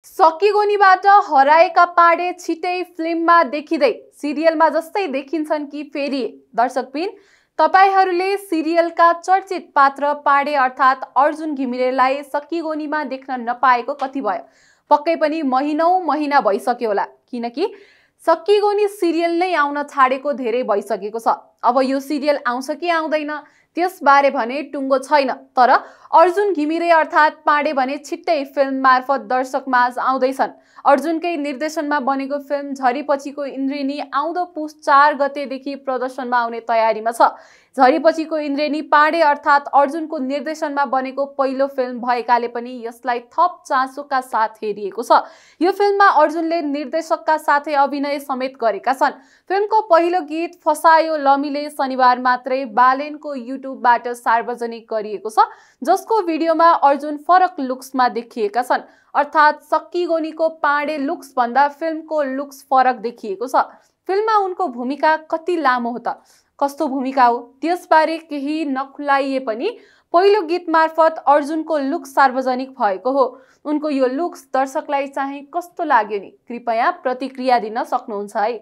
सकिगोनीबाट हराएका पाडे छिटै फिल्ममा देखिँदै सिरियलमा जस्तै देखिन्छन् कि फेरि? दर्शकबिन, तपाईहरूले सिरियलका चर्चित पात्र पाडे अर्थात् अर्जुन घिमिरेलाई सकिगोनीमा देख्न नपाएको कति भयो? पक्कै पनि महिना भइसक्यो होला, किनकि सकिगोनी सिरियल नै आउन छाडेको धेरै भइसकेको छ। अब यो सिरियल आउँछ कि आउँदैन त्यसबारे भने टुङ्गो छैन, तर अर्जुन घिमिरे अर्थात् पाडे भने छिट्टै फिल्म मार्फत दर्शकमाझ आउँदैछन्। अर्जुनकै निर्देशनमा बनेको फिल्म झरीपछिको इन्द्रेणी आउँदो पुस 4 गतेदेखि प्रदर्शनमा आउने तयारीमा छ। झरीपछिको इन्द्रेणी पाडे अर्थात् अर्जुनको निर्देशनमा बनेको पहिलो फिल्म भएकाले पनि यसलाई थप चासोका साथ हेरिएको छ। यो फिल्ममा अर्जुनले निर्देशकका साथै अभिनय समेत गरेका छन्। फिल्मको पहिलो गीत फसायो लमीले शनिबार मात्रै बालेनको युट्युबबाट सार्वजनिक गरिएको छ, जसको भिडियोमा अर्जुन फरक लुक्समा देखिएका छन्। अर्थात् सकिगोनीको पाडे लुक्स भन्दा फिल्मको लुक्स फरक देखिएको छ। फिल्ममा उनको भूमिका कति लामो हो त? कस्तो भूमिका हो त्यसबारे केही नखुलाइए पनि पहिलो गीत मार्फत अर्जुनको लुक्स सार्वजनिक भएको हो। उनको यो लुक्स दर्शकलाई चाहिँ कस्तो लाग्यो नि? कृपया प्रतिक्रिया दिन सक्नुहुन्छ है।